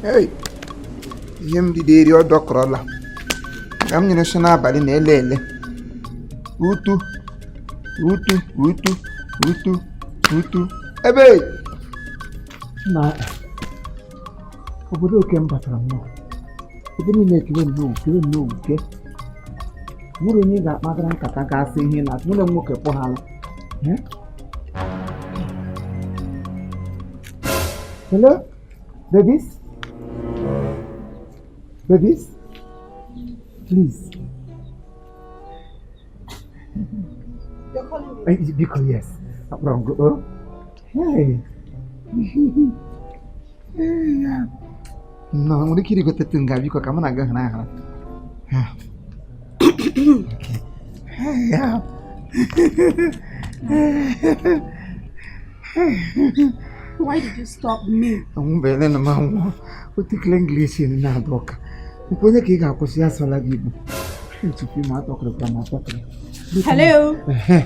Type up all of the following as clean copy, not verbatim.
Hey, ihe m riri eri ọ dọkọrọla ka m nyere nshi n'abalị na-ele ele utu utu utu utu utu ebe na obodo oke m batara nnọọ ebe niile ekewe nnọọ kewe nnọọ uke nwere onye ga-akpagara nkata ga-asị ihe na nwunye m nwoke kpọghala. Hello, babies? Babies? Please. You're calling me? Biko, yes. Akpọrọ m gị, oh. Hey. Hey, ya. Nnọọ, nwere ike irigotetụ nga biko ka mụ na gị hara ahara. Okay. Hey, ya. Why did you stop me? Anwụbeghị na m anwụọ. Otikele English na-ada ụka. Nke onye ka ị ga-akwụsị ya asụla gị Igbo. Tupu ma atọkịrịkwa ma atọkịrị. Hello. Ihe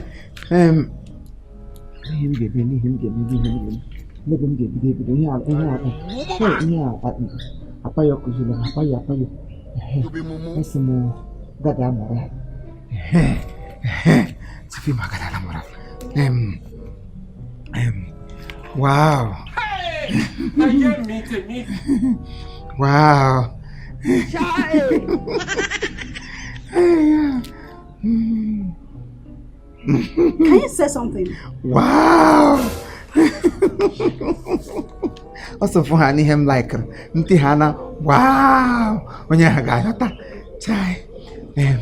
m ga-eme, ihe m ga-eme, ihe m ga-eme. N'ebe m ga-ebido ebido ihe a ihe a ihe a apa ya kụziri m apa ya apa ya. Esi m gada mụrụ ya. Tupu m agada mụrụ. Wow. Wow. Can you say something? Wow. Ọsọ fụ ha n'ihe m laikiri ntị ha na wow onye ha ga-aghọta chai. Em,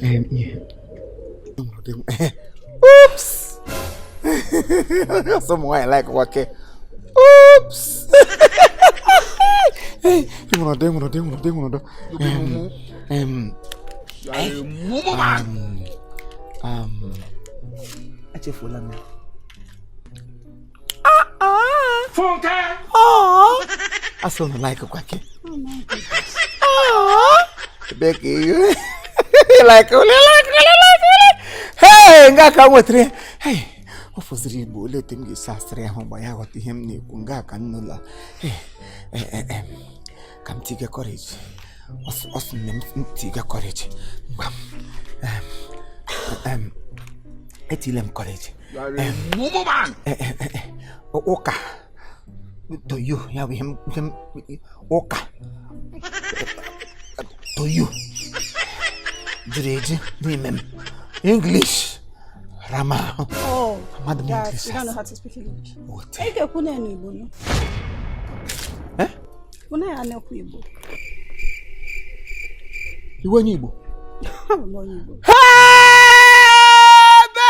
em, ihe. Oops. Ọsọ ụmụ nwaanyị like nwoke. Oops. Enwere ọdọ, enwere ọdọ, enwere ọdọ, enwere ọdọ. Em, em, echefuola m ya. Funke! Asị unu like kwa ke. Oh my goodness. Ebe ka ihe like ole like ole like ole. Hey, nga ka m nwetara ya. Hey, ọ fọziri Igbo ole otu m ga-esi asịrị ya hụ mgbe ya ghọta ihe m na-ekwu nga ka m nụla. Hey, eh, eh, eh, ka m tiga courage. Ọsụ nne m tiga courage. Ngwa m. Em, em, etile m courage. You are a mumu man! Eh, eh, eh, eh, ụka to you ya bụ ihe m ihe m ụka to you juru eju n'ime m English rama ahụ. Oh, Amadị m guys, English you don't know asụ. how to speak English. Ote. Ị ga-ekwu na Igbo no? Eh? Kwụ na ya na-ekwu Igbo. Iwe onye Igbo. Abụ m onye Igbo.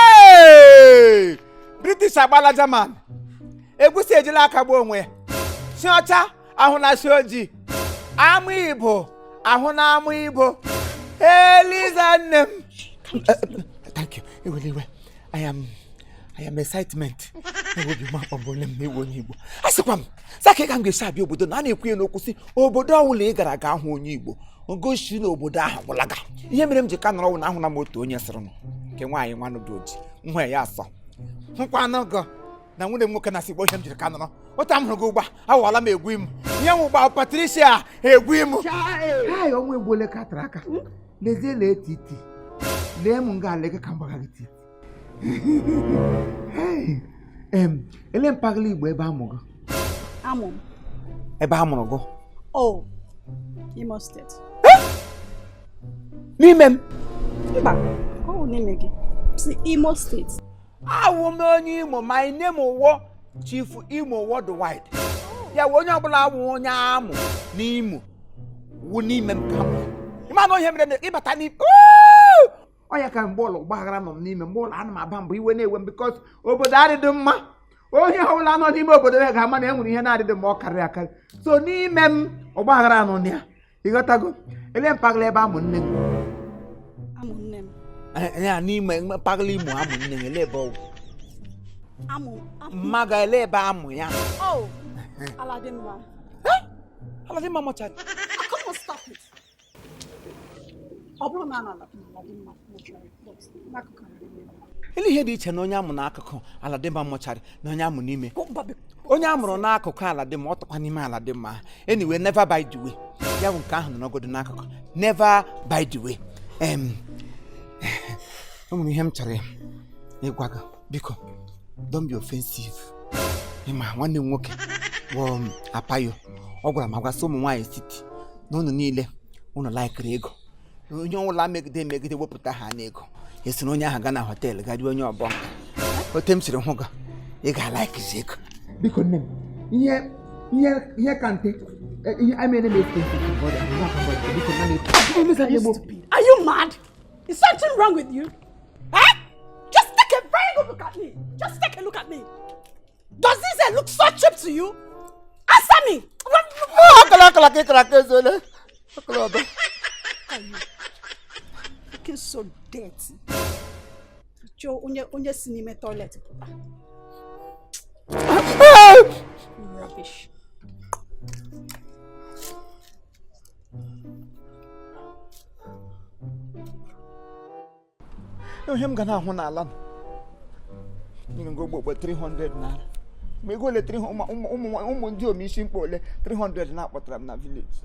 Ebe! British agbala German. Egwusi ejila aka gbuo onwe ya. Si ọcha ahụ na si ojii. Amụ Igbo ahụ na amụ Igbo. Eliza nne m. Thank you. Ewela iwe. I am excitement. Ewe obi m akpọgbole m na ewe onye Igbo. Asịkwa m, saka ka m ga-esi abịa obodo na a na-ekwu ya n'okwu sị obodo ọbụla ị gara ga ahụ onye Igbo gosi na obodo ahụ gwụlaga. Ihe mere m ji ka nọrọ wụ na ahụ na m otu onye sịrị nụ nke nwaanyị nwanụ dị oji nhụ ya asọ hụkwanụ gị na nwunye m nwoke na-asị Igbo ihe m jiri ka nọrọ otu a m hụrụ gị ugbu a awọla m egwu m ihe m ugbu a Patricia egwu m. Hai, ọnwa egbuole ka tara aka lezie lee titi lee m nga ala gị ka m gbaga gị titi. Hey, ele mpaghara Igbo ebe a mụrụ gị? Amụ m. Ebe a mụrụ gị? Oh, Imo State. N'ime m? Mba, ọ bụ n'ime gị. Si Imo State. Awụ m onye Imo, my name wụ Chief Imo Worldwide. Ya wụ onye ọbụla awụ onye amụ n'Imo wụ n'ime m ka mụ. Ịma na ihe mere na ịbata n'ime ọ ya ka mgbe ụlọ gbaghara nọ m n'ime mgbe ụlọ ana m aba mbụ iwe na-ewe m because obodo adịdị mma onye ọbụla nọ n'ime obodo ya ga-ama na e nwere ihe na-adịdị mma ọ karịrị akarị so n'ime m ọgbaghara nọ na ya ịghọtago ele mpaghara ebe amụ nne gị? Amụ nne m. Ya n'ime mpaghara Imo amụ nne gị ele ebe ọ wụ? Amụ amụ. Mmaga ele ebe amụ ya? Oh, Aladimma. Aladimma mọchara. Ah, come on, stop it. Ọ bụrụ na a na Aladimma mortuary, but n'akụkụ Aladimma. Ele ihe dị iche na onye amụ n'akụkụ ala dị mma mortuary na onye amụ n'ime? Onye a mụrụ n'akụkụ ala dị mma, ọ tọkwa n'ime ala dị mma. Anyway, never by the way, ya bụ nke ahụ nọ n'ọgọdụ n'akụkụ. Never by the way, o nwere ihe m chọrọ ịgwa gị. Biko, don't be offensive. Ịma nwanne m nwoke bụ Apayo, ọ gwara m agwasị ụmụ nwaanyị siti na unu niile unu laikiri ego. Onye ọbụla megide emegide wepụta ha n'ego, esi na onye ahụ gaa na hotel ga rie onye ọbọ nka. Ote m siri hụ gị, ị ga-alaikizi ego. Biko nne m, ihe ihe ihe ka nte ihe amere m expensive biko nna m. Are you mad? Is something wrong with you? Eh? Just take a very good look at me. Just take a look at me. Does this hair look so cheap to you? Answer me. Akala akala ka ịkara aka ezuole akala ọdọ. Looking so dirty. Joe, onye onye si n'ime toilet pụta. Rubbish. Ihe m ga na-ahụ n'ala m nyere ngo ogbo 300 naira ma ego ole 300 ụmụ ụmụ ụmụ ndị omeisi mkpa ole 300 na-akpọtara m na village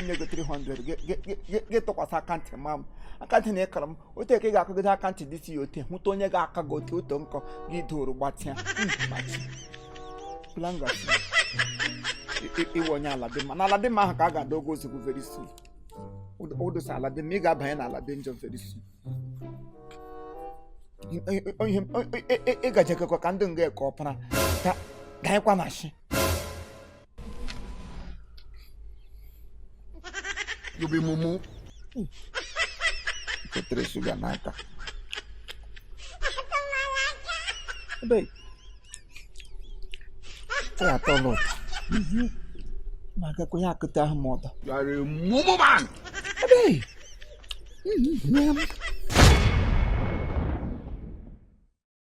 nye go 300 gị tụkwasị akantị ma m akantị na ịkara m otu ka ị ga-akụgide akantị dị si ya ote hụta onye ga-aka gị ote oto nkọ gị doro gbatịa gbachi plangasi iwe onye ala dị mma na ala dị mma ahụ ka a ga-ada ogo ozugbo very soon. Ụdụsa ala dị mma, ị ga-abanye n'ala dị njọ very soon. Ihe ị gajekekwa ka ndị nga eke ọpara danyekwa na shi. You be mumu. Ketere shuga n'aka ebe ọ atọ ụtọ ma agakwa ya akụta ahụ m ọdọ. You are a mumu man. Ebe